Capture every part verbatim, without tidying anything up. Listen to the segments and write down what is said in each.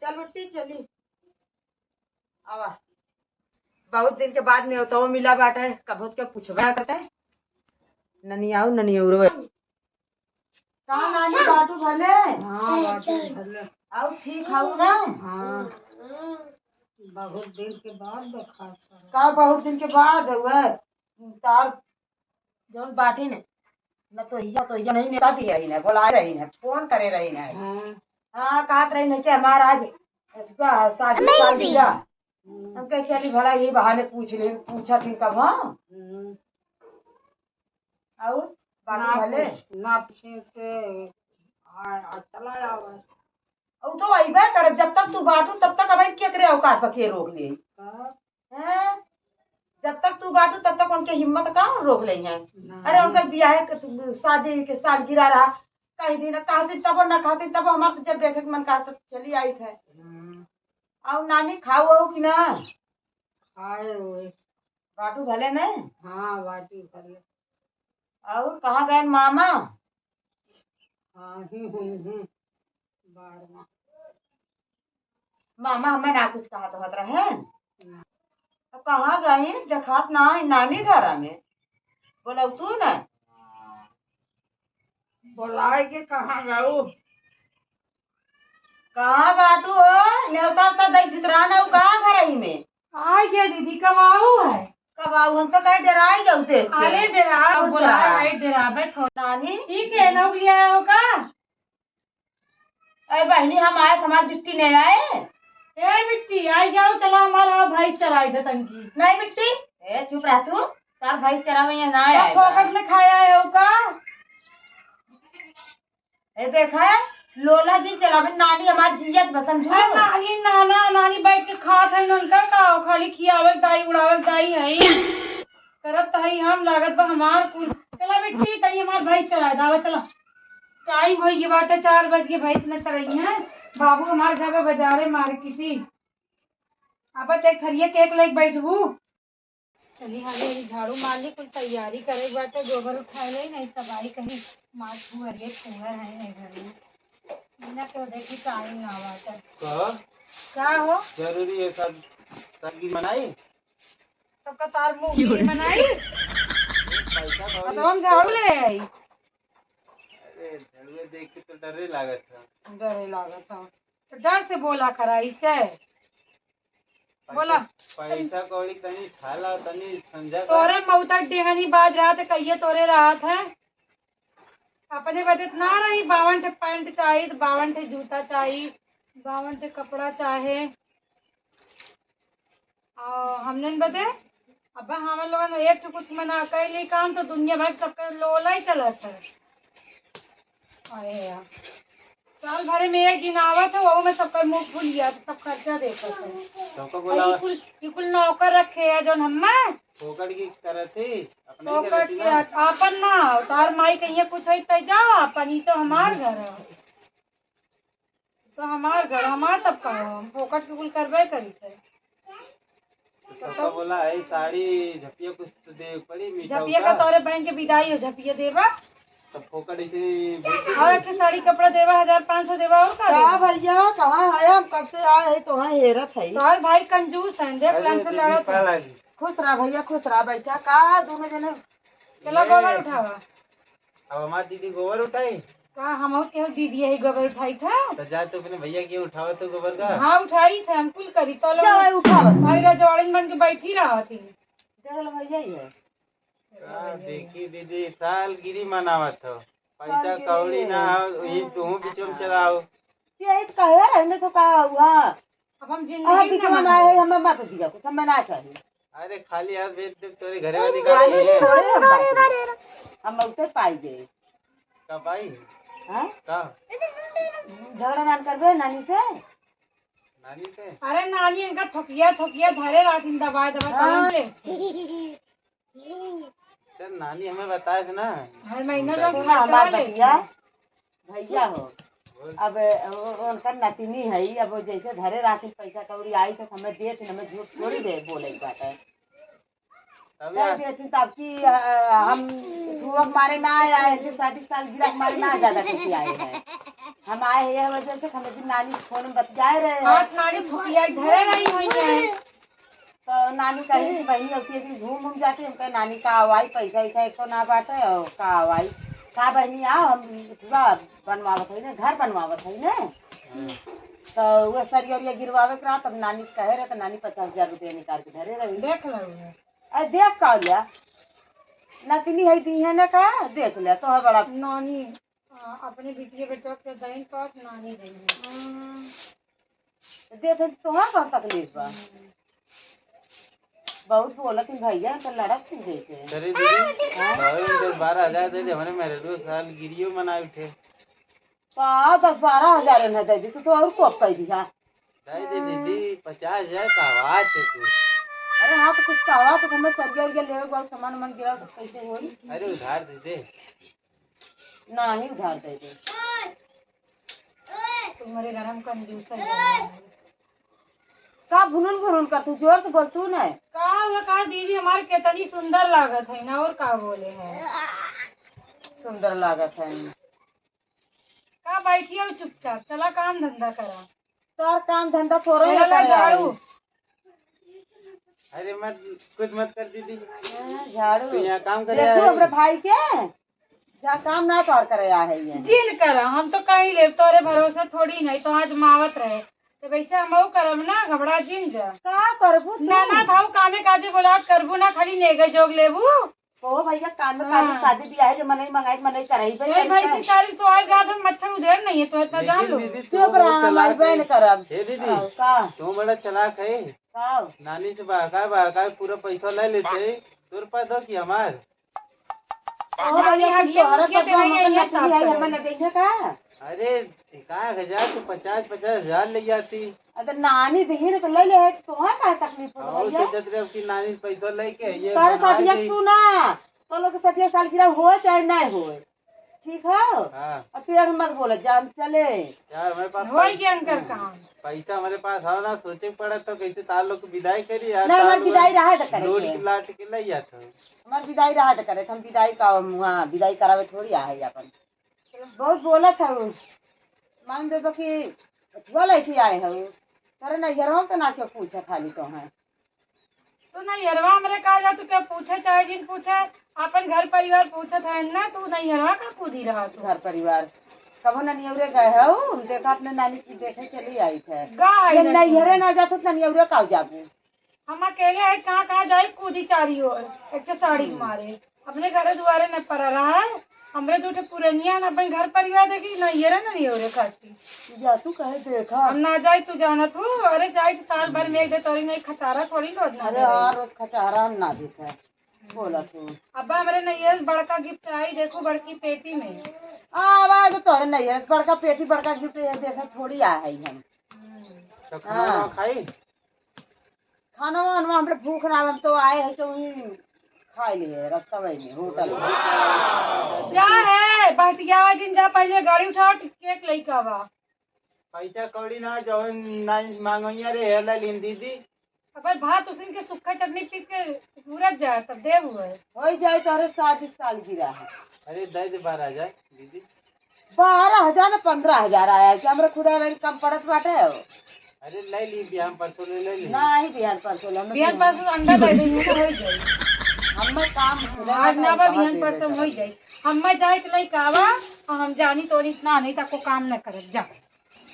चल बेटी, चली। आवा। बहुत दिन के बाद नेवतवा मिला बाटे, कबहुत के पूछबे करते। ननियाऊ, ननियौरवे। का नानी, बाटू भले? हाँ, बाटू भले। अउर ठीक हऊ ना? हाँ। बहुत दिन के बाद देखा था। का बहुत दिन के बाद हुआ? तार जौन बाटी ने, न तो हिया तो हिया नहीं नेता दिए रही ने, बोलाए रही ने, फोन करे रही ने। हाँ। हाँ, कहत रही ने कि हमार आज का शादी साल गिरा। हम्म। हम कहे चली भला ये बहाने पूछ ले, पूछा थी कब, हाँ? हम्म। अउर बाटू ना भले? पूछ-, ना पूछे से आ, आ, चला आवे। उ तो अइबे करब, जब तक तू बाटू तब तक अबे केकरे औकात पर के रोक ले? हाँ। हैं? जब तक तू बाटू तब तक उनके हिम्मत का रोक ले हैं? ना। अरे उनके बियाह के, शादी के सालगिरह रहा, कहीं दिन कहती तब ना कहती तब हमार तो जब देखे के मन करता चली आई थे। हम्म। अउर नानी खाऊ हो कि ना? खाए हुए। बाटू भले नहीं? हाँ, बाटू भले। अउर कहाँ गए मामा? हाँ, ही हुई, ही। बारवा। मामा हमें ना कुछ कहा तो होत रहे। ना। अब कहाँ गई? देखात ना है नानी घर में। बोला तू ना। बोलाए के कहाँ गऊ? कहाँ बाटू हो? नेवता उता दई भितरा ना, उ कहाँ घर ही में? आ गया दीदी, कब आऊ है? कब आऊ? हम तो कहे डराई जाऊ देख के। अरे डरा, खुश बोला रहा। है, डरावे थोड़ा। नानी? ठीक है, लोग ले आए हो का? अरे बहनी, हम आए, हमार बिट्टी नहीं आए। ए बिट्टी, आई जाओ, चला हमारा भाई चराई दे तनकी। नहीं बिट्टी, ए चुप रह तू, तार भाई चरावे यहाँ ना आए बा। फोकट में खाया है का? ए देखा, लोला जी चलावे नानी हमार जियत बा, समझू? अरे नानी, नाना, नानी बैठ के खात है, उनका का हो, खाली खियावे के दाई, उड़ावे के दाई है। करत त हई हम, लागत बा हमार कुल। चला बिट्टी, तई हमार भाई चला दावा, चला। टाइम होई गए बाटे, चार बज गए, भैंस न चरई है। बाबू हमार घर पे बाजारे मार्केटी। अब ते थरिया केक लेके बैठबू। चली, हाली हाली झाड़ू मार ली, कुल तैयारी करे के बाटे, गोबर उठाए ले, नहीं सब आई कहीं मार फुहरिए फुहर है नहीं घर में। बिना केहू देखी टाइम ना बाटे। का? का हो? जरूरी है सब, सब की मनाई? सबका तार मुंह की बनाई। पैसा अब कौड़ी हम झाड़ू ले आई। अरे, झड़ुए देख के तो डरे लागत था। डरे लागत था। तो डर से बोला करा इसे। पैसा, बोला। पैसा कौड़ी तनी ठाला, तनी समझा कर। तोरे मौता डेहनी बाज रहा थे, कहिए तोरे रहा था। अपने बदे ना रही, बावन ठे पैंट चाही, तो बावन ठे जूता चाही, बावन ठे कपड़ा चाहे। और हमने बदे, अब हम लोगन एक ठो कुछ मना कैली काम, तो दुनिया भर के सबके लोला ही चलत है। अरे यार, साल भरे में एक दिन आवत है, वहू में सबका मुंह फुलिया, तो सब खर्चा देखत है। सबका और बोला। ये कुल, ये कुल नौकर रखे है जौन हम्मा। फोकट की करत ही, अपने ही फोकट करत ही के ना। आपन ना हो, तार माई कहिए कुछ है, तै जाओ आपन, ई तो हमार घर है। तो हमार घर, हमार तब का हो, हम फोकट के कुल करबे करी थे। तो सबका बोला, "ए, साड़ी, झपिया कुछ तो दे पड़ी, मीठा झपिया का उठा।" तोरे बहन के विदाई हो, झपिया देबा? तब फोकट ऐसे बोल दे। और एक ठे साड़ी कपड़ा देबा, हजार पाँच सौ देबा, और का का देबा? भैया, कहाँ है? हम कब से आए हैं, तोहें हेरत है। तोहर भाई कंजूस है, देख अरे, लान से दीदी, लड़त का है। लागी? खुश रहा भैया, खुश रहा, बैठा। का दोनों जने चला, ये गोबर उठावा। अब हमार दीदी गोबर उठाई? का हमहू केहू दीदी यही गोबर उठाई था? तो जा तो अपने भैया के उठावा तो गोबर का। हाँ, उठाई था, हम कुल करी तो लोग। जा भाई, उठावा। भाई रजवाड़न बन के बैठी रहा थी। देख लो भैया ये। का देखी दीदी, सालगिरी मनावत हो, पैसा सालगिरी कौड़ी है। ना हो, यही तुहू बिचम चलाओ। यही तो कहे रहने तो का हुआ? अब हम जिंदगी अहाँ में बीच ना में ना माने। आए, हमें मत दिया कुछ, हमें ना चाहिए। अरे खाली हाथ भेज दे, तोरे घरे अरे वाली खाली गाड़ी है। थोड़े हम बाटे। हम उते पाई गए। का पाई? हाँ? का? झगड़ा ना करबे नानी से? नानी से? अरे नानी इनका थोकिया, थोकिया धरे रहथिन दबाए, दबाए हाँ। कलम पे। चल, नानी हमें बताए थे ना। हर महीना जो सुना खर्चा हमार ले। बतिया, भैया हो। बोल। अब उ-, उनकर नतिनी है, अब वो जैसे धरे रहथिन पैसा कौड़ी आई तो हमें देत, हमें झूठ थोड़ी दे बोले के बाटे। तब कह यार। देथिन तब कि, अ, हम छुआ के मारे ना आए हैं, शादी सालगिरह के मारे ना ज्यादा कुछ आए हैं। हम आए हैं यह वजह से, हम दिन नानी से फोन में बतियाए रहे हैं। आज नानी थुकिया धरे रही हुई है। तो नानी कही कि बहिनी, अब एक दिन घूम घूम जाती। हम कहे, "नानी, का आवाई, पैसा वैसा एको ना बाटे, और का आवाई?" "का बहिनी, आओ, हम इथवा बनवावत हई ना, घर बनवावत हई ना।" हाँ। तो वो सरिया उरिया गिरवावे के रहा, तब नानी से कहे रहे, तो नानी पचास हजार रुपया निकाल के धरे रही। देख लो। अरे देख का लिया, नतिनी है दी है ना का, देख लिया तो है बड़ा। नानी, आ, अपने बिटिया बेटवा के दही पास नानी दही है। हम्म। देख, तोहार कौन तकलीफ बा? हम्म। बहुत बोलत ही भैया, तो लड़त ही जैसे। अरे दीदी, हाँ? भाई, दस बारह हजार दे दे, हमरे मेहररुआ सालगिरियो मनाए उठे। का दस बारह हजार न दे दी, तू तो और कोप कर दिया। दे दे दीदी, पचास हजार कहवा थे तू? अरे हाँ, तो कुछ कहवा तो हमें सरिया उरिया लेवे के बाद सामान वामान गिरा तो कैसे होई? अरे उधार दे दे। नाही उधार दे दे। तुम्हारे घर में कंजूस है। का भुनुन भुनुन कर तू, जोर से बोल तू न। का हुआ का दीदी, हमार केतनी सुंदर लागत है ना, और का बोले है। सुंदर लागत है। का बैठी हो चुपचाप, चला काम धंधा करा। तोर काम धंधा थोड़े चला है करे झाड़ू। आई। अरे मत, कुछ मत कर दीदी। हाँ, झाड़ू। तू यहाँ काम करे देखो आई। अपने भाई के, जा काम ना तोर करे आ है ये। जिन करा, हम तो कहीं लेब, तोरे भरोसे थोड़ी नहीं, तो आजमावत रहे। तो वैसे हमहू करब ना, घबरा जिन जा। का करबू तू? ना, ना, भाऊ कामे काजे बोला करबू ना, खाली नेगे जोग लेबू। ओ भैया, काम में हाँ। काजे शादी ब्याह है, जो मनई मंगाई, मनई कराई, भाई ए भाई, करता है। इतनी सारी सोहाग रात में मच्छर उधेड़ नहीं है, तो इतना जान लेकिन लो। दीदी, तू चुप बहुत रहा, चालाक हमारी बहन है। करब। हे दीदी, और का? तू बड़ा चालाक है। का? नानी से बहका, बहका पूरा पैसा ले लेते, तोर पास दो कि हमार? ओ भैया, हम तोहरा सब हम अपन नकली है, हमर नगीना का? अरे, एक आध हजार तो पचास, पचास हजार ले जाती। अरे, नानी दही न तो ले ले, तोहरा का तकलीफ हो और भैया? सोचत रहे कि नानी से पैसा लेके ये तारे बनवा शादिया दी। सुना, तो लोग के शादिया सालगिरह हो चाहे नहीं हो, ठीक है? हाँ। अब पेड़ मत बोले, जान चले। यार, हमारे पास होई पै-, गया उनकर काम। पैसा हमारे पास हो ना, सोचे के पड़त तो कैसे तार लोग के विदाई करी यार, ना, तार हमार लोग विदाई रहा था करे लोड के। के लाट के ले जात हो। हमार विदाई रहा था करे, हम विदाई का, हाँ, विदाई करावे थोड़ी आ है अपन। बहुत बोलत है उ। मान दे तो कि बोले कि आए है उ। अरे नैहरों के ना क्यों पूछे खाली तो है। तू नैहरवा हमरे का जा, तू क्या पूछे चाहे जिन पूछे, अपन घर परिवार पूछत है ना, तू नैहरवा का कूदी रहा तू। घर परिवार कबो ननियौरे गए हो? हम देखा अपने नानी की देखे चली आई थे। गा आई ये ना ननियौरे तू। ना जात हो तो ननियौरे का जाबू? हम अकेले है, कहाँ कहाँ जाए कूदी चारी ओर, एक ठे साड़ी के हम्म। मारे। अपने घरे दुआरे न पड़ा रहा है, हमरे दू ठे पुरनिया न अपन घर परिवार देखी, न ये रहे, न ये रे खाती। जा तू कहे देखा। हम ना जाई, तू जानत हो, अरे जाई तो साल भर में एक दे तोरी नहीं खचारा थोड़ी रोज ना अरे दे रही। हाँ, रोज खचारा हम ना देखे। बोला तू। अब हमरे नैहर से बड़का गिफ्ट आई, देखो बड़की पेटी में। आ, आवाज तोरे नैहर से बड़का पेटी, बड़का गिफ्ट ये देखे थोड़ी आ है हम। हम्म। तो खाना हाँ। वाना खाई? खाना वाना हमरे भूख ना, हम तो आए हैं तो वही खा लिए रस्तवे में होटल में। जा है, बहतियावा जिन जा, पहले गाड़ी उठाओ, टिकट लेके आवा। पैसा कौड़ी ना, जौन ना मांगोइया रे, हेला लीन दीदी। अबे भात उसिन के सूखा चटनी पीस के पूरा जा, तब देब हुए। होई जाए तोहरे शादी सालगिरह है। अरे दे दे बारह हजार दीदी। बारह हजार ना पन्द्रह हजार आया है, कि हमरे खुदा में कम पड़त बाटे हो? अरे ले ली, बिहान परसों ले, ले ली। नहीं, बिहान परसों ले, हम बिहान परसों अंडा दे देंगे ना, हो जाए। हम काम खुदा आज में ना बा, काम बिहान दे परसों दे हो जाए। हम मैं जाए के लइका आवा, और हम जानी तोरी इतना नहीं, तको काम न करब, जा।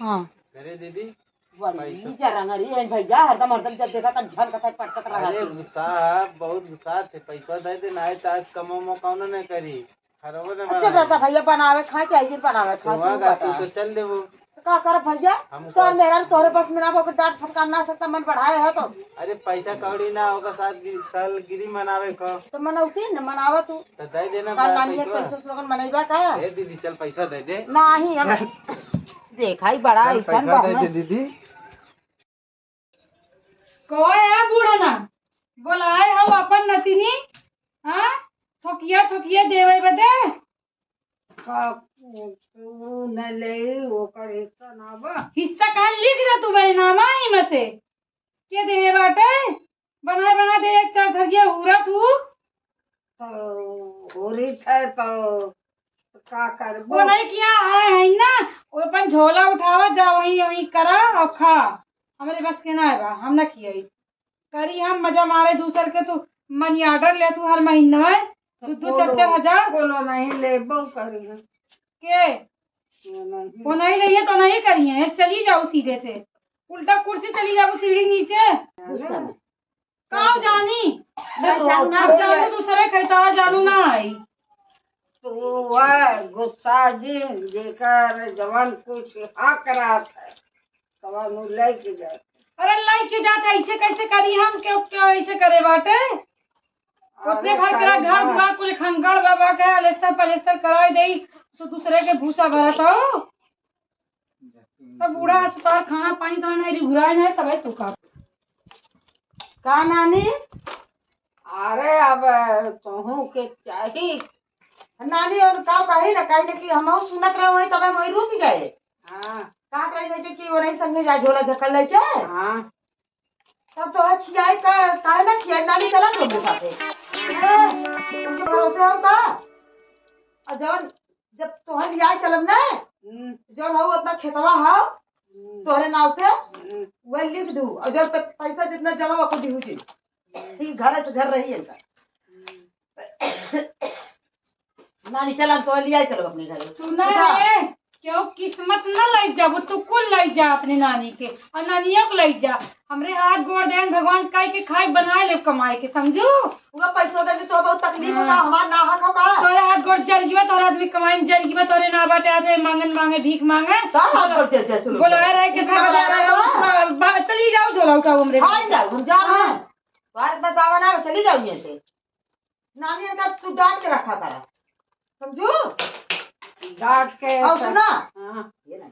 हाँ। करे दीदी, बड़ी पैसा। जरंगरी है भैया, हरदम, हरदम जब देखा तब झन कथा पटकत रहा अरे तू। गुस्सा, बहुत गुस्सा थे, पैसा दे दे, ना है तो आज कमो मो कौनो नहीं करी। खरबो नहीं अच्छा, बनाए। बता भैया, बनावे खाए, चाहे जिन बनावे खाए, तू तू का बता। तू तो चल देबो। तो का करब भैया? हम तोर का मेहरारू तोहरे बस में ना, बाबू डांट फटकार ना सकता, मन बढ़ाए है तो। अरे पैसा कौड़ी ना होगा, साथ गी-, सालगिरी मनावे को। तो मनौती न मनावा तू। तो दे देना का बा नानी है पैसवा। पैसो से लोगन मनैबा का? ए दीदी, चल पैसा दे दे। नाही, हम देखा ही बड़ा चल, ऐसन पैसा बा दे हमें। दे दीदी। कोई है बूढ़ा ना? बोलाए हो अपन नतिनी? हाँ? थोकिया, थोकिया देवे बदे? का, उ, उ न ले, ओकर हिस्सा ना बा। हिस्सा का लिख दे तू बहनामा ही में से। के देवे बाटे? बनाए बना दे, एक चार धरिया हुरा तू। तो होरी थे तो तो का करबो? वो नहीं किया है, है ना, वो अपन झोला उठावा, जा वहीं, वहीं करा और खा। हमरे बस के ना है बा, हम ना खियाई। करी हम मजा मारे दूसर के, तू मनी ऑर्डर ले तू हर महीना में तो दो दो चार चार हजार। कोनो नहीं लेबो करी हम। के? वो नहीं। वो नहीं लेइए तो नहीं करिए, चली जाओ सीधे से, उल्टा कुर्सी चली जाओ सीढ़ी नीचे। गुस्सा में। का जानी? मैं जानू ना अब बोले। जानू दूसरे के तो जानू ना आई। तो वह गुस्सा जी जेकर जवन कुछ हक रहत है, तवन उ लेके जात। अरे लेके जात है, ऐसे कैसे करी हम? क्यों, क्यों ऐसे करे बाटे? उतने अरे भर करा करो घर ना। दुआर कुल खंगाड़ बाबा के अलस्तर पलस्तर कराई देई, तो दूसरे के भूसा भरत हो। तब बूढ़ा अस्पताल खाना पानी तो नहीं, रिघुराए नहीं, तब तू का। का नानी? अरे अब तोहू के चाही। नानी और का कही ना, कही ना कि हमहू सुनत रहे वही, तब हम वही रुक गए। हाँ। का कही ना कि, कि वो नहीं संगे जा झोला झक्कड़ लेके। हाँ। तब तो है खियाई का, काहे ना खियाई, नानी चला दो मेरे साथे। हैं? उनके भरोसे हो का? और जवन, जब तोहर लियाई चलब ना, हम्म। जवन हो उतना खेतवा हो, हम्म। तोहरे नाव से, हम्म। वह लिख दू। और जब प-, पैसा जितना जमा हो, दिहू जी। हम्म। ठीक, घर से घर रही है इनका। हम्म। नानी, चल, हम तो लियाई चलब अपने घरे। सुना उठा। है, क्यों किस्मत न लग जाबू, तू कुल लग जा अपने नानी के, और नानियों को लग जा। हमरे हाथ गोड़ देन भगवान, काई के खाए बनाए ले कमाए के, समझू? उनका पैसा दे तो बहुत तकलीफ होता, हाँ। हमार ना हक होता। तोरे हाथ गोड़ जल गया, तोरे आदमी कमाई में जल गया, तोरे ना बाटे, आदमी मांगन मांगे, भीख मांगे। का हाथ गोड़ जल गया, सुनो। बोलाए रहे, कितना इनका बजा रहे हो? बजा रहे हो? बा-, चली जाओ, झोला उठाओ हमरे हाँ, से। जाओ, हम जा रहे हैं। हाँ। बाहर इतना दावा ना, चली जाओ यहाँ से। नानी इनका तू डांट के रखा करा, समझू? डांट के और सब। सुना? हाँ। ये ना,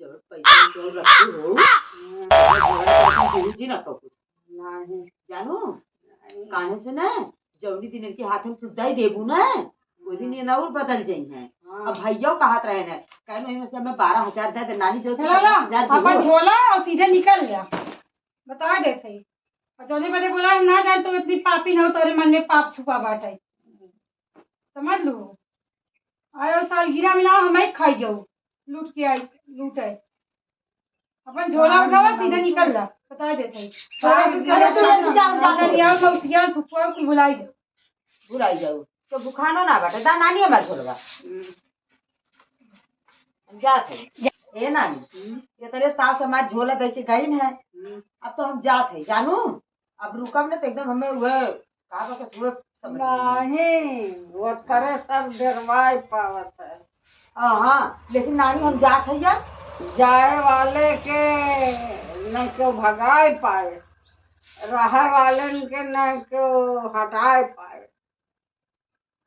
जब पैसा तो रखू हो, हम्म। जरूर जी ना कहू। नहीं। जानू? नहीं। काहे से ना, जौनी दिन इनके हाथ में तू दे देबू ना, वो दिन ये ना और बदल जाई हैं। हाँ। अब भैया कहत रहे ना, कहनो इनमें से हमें बारह हजार दे दे, नानी जो चला ला, दस हजार अपन देबू। झोला और सीधे निकल जा। बता देत हई। और जौने बदे बोला हम ना जान, तो इतनी पापी ना हो, तोरे मन में पाप छुपा बाटे। समझ लू। आयो सालगिरह में ना हमें खाई जाऊ, लूट के आई, लूट है। अपन झोला उठावा, सीधे निकल जा, बता देत हई। सालगिरह तो ऐसे जाओ, जाओ। नानी आओ, मौसिया, फुफुआ कुल भुलाई जाओ। भुलाई जाओ। तो भुखानो ना बाटे, दा नानी हमार झोलवा। हम्म। हम जात हई। जा। ए नानी, हम्म। ये तरे सास हमार झोला दे के गई है। हम्म। अब तो हम जात हई, जानू? अब रुकब ना तो एकदम हमें वह, का बा के, वह समझ में नहीं। नहीं, वो तरे सब डरवाए पावत है। हाँ, हाँ, लेकिन नानी हम जात हई यार। जाए वाले के न केहू भगाए पाए, रहे वाले के न केहू हटाए पाए।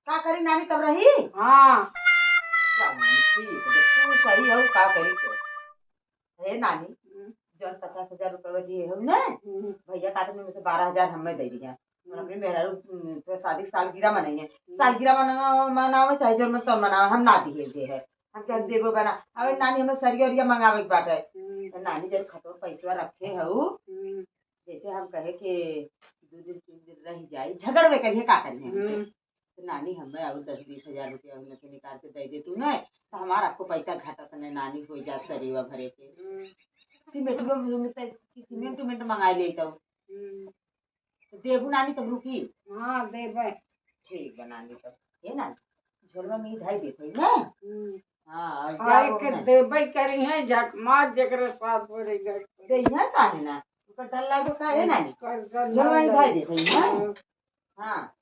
का करी नानी, तब रही? हाँ। जा नानी, ठीक है, तू सही हो, का करी के? हे नानी, हम्म। जौन पचास हजार रुपया दिए हो ना, हम्म। भैया का तुमने में से बारह हजार हमें दे दिया। और हम्म। अपने मेहरारू, हम्म, तो शादी सालगिरह मनाएंगे। हम्म। सालगिरह मना-, मनावे चाहे जौन मन तो मनावे, हम ना दिए दे है। हम क्या हम्म। देबो बना? अबे नानी, हमें सरिया उरिया मंगावे के बाटे। हम्म। तो नानी जब खतवा पैसवा रखे हऊ, हम्म। जैसे हम कहे कि दो दिन तीन दिन रह जाई, झगड़वे करिए, का करिए हमसे? हम्म। तो नानी, हमें और दस बीस हजार रुपया उनमें से निकाल के दे दे तू ना, तो हमारा आपको पैसा घाटा तो नहीं नानी, हो जात सरीवा भरे के। हम्म। सीमेंटवा में, में तो कि सीमेंट उमेंट मंगा ले तो। हम्म। तो देबू नानी तब रुकी। हाँ, देबे। ठीक बा नानी तब। हे नानी, झोलवा में ही धई देत हई ना? हम्म। हाँ, और खाए जाओ के ना। देबे करी है, झकमार जेकरे साथ बोले गए। दे है काहे ना? ओकर डर लागो का है नानी? ओकर डर झोलवा में ही लागो। धई देत हई ना? हाँ। हाँ।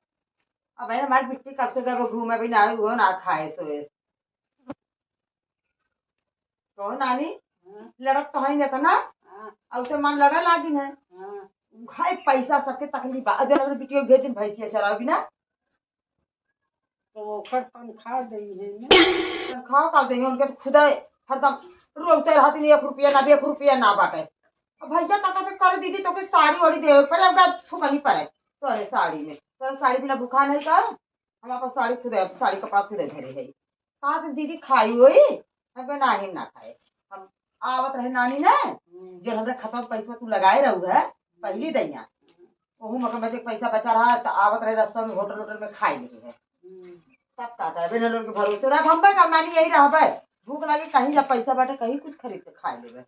अब है हमारी बिट्टी कब से गए घूमे भी ना, वो ना खाए सोए। कहो नानी, हाँ। लड़त तो है ना इतना, हाँ। और उसे मन लड़ा लागिन है। हाँ। भाई पैसा सबके तकलीफ बा। अजय अगर बिटिया भेजिन भैंसिया चरावे बिना। तो ओकर तनख्वाह देई है ना। तनख्वाह का देई, उनके तो खुदे हरदम रोते रहती नहीं, एक रुपया ना, एक रुपया ना बाटे। अब भैया का कहते करे दीदी तो के साड़ी वाड़ी देवे पड़े, अब का छुपनी पड़े तोरे साड़ी में, तोरे साड़ी बिना भुखा नहीं का? हम अपन साड़ी खुदे, साड़ी कपड़ा खुदे धरे है। कहा से दीदी खाई होई? हम कहे, "नाही, ना खाए।" हम आवत रहे नानी ने, हम्म। जो हमरे खाता में पैसा तू लगाए रहू है, हम्म। पहली दैया। हम्म। ओहू में के पैसा बचा रहा, तो आवत रहे रास्ता में होटल, होटल में खाई लेते हैं। हम्म। सब का करबे, ननद के भरोसे रहब, हम बे का नानी यही रहबे। भूख लागे, कहीं जा पैसा बाटे, कहीं कुछ खरीद के खा लेबे।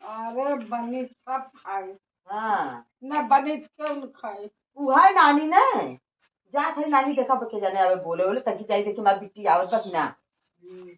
अरे बनी सब खाई। हाँ। ना बनी तो क्यों न खाई? उहे नानी ने। जात है नानी, देखा बे के जाने आवे बोले बोले, तकी जाई देखी हमार बिट्टी आवत बा कि ना। हम्म।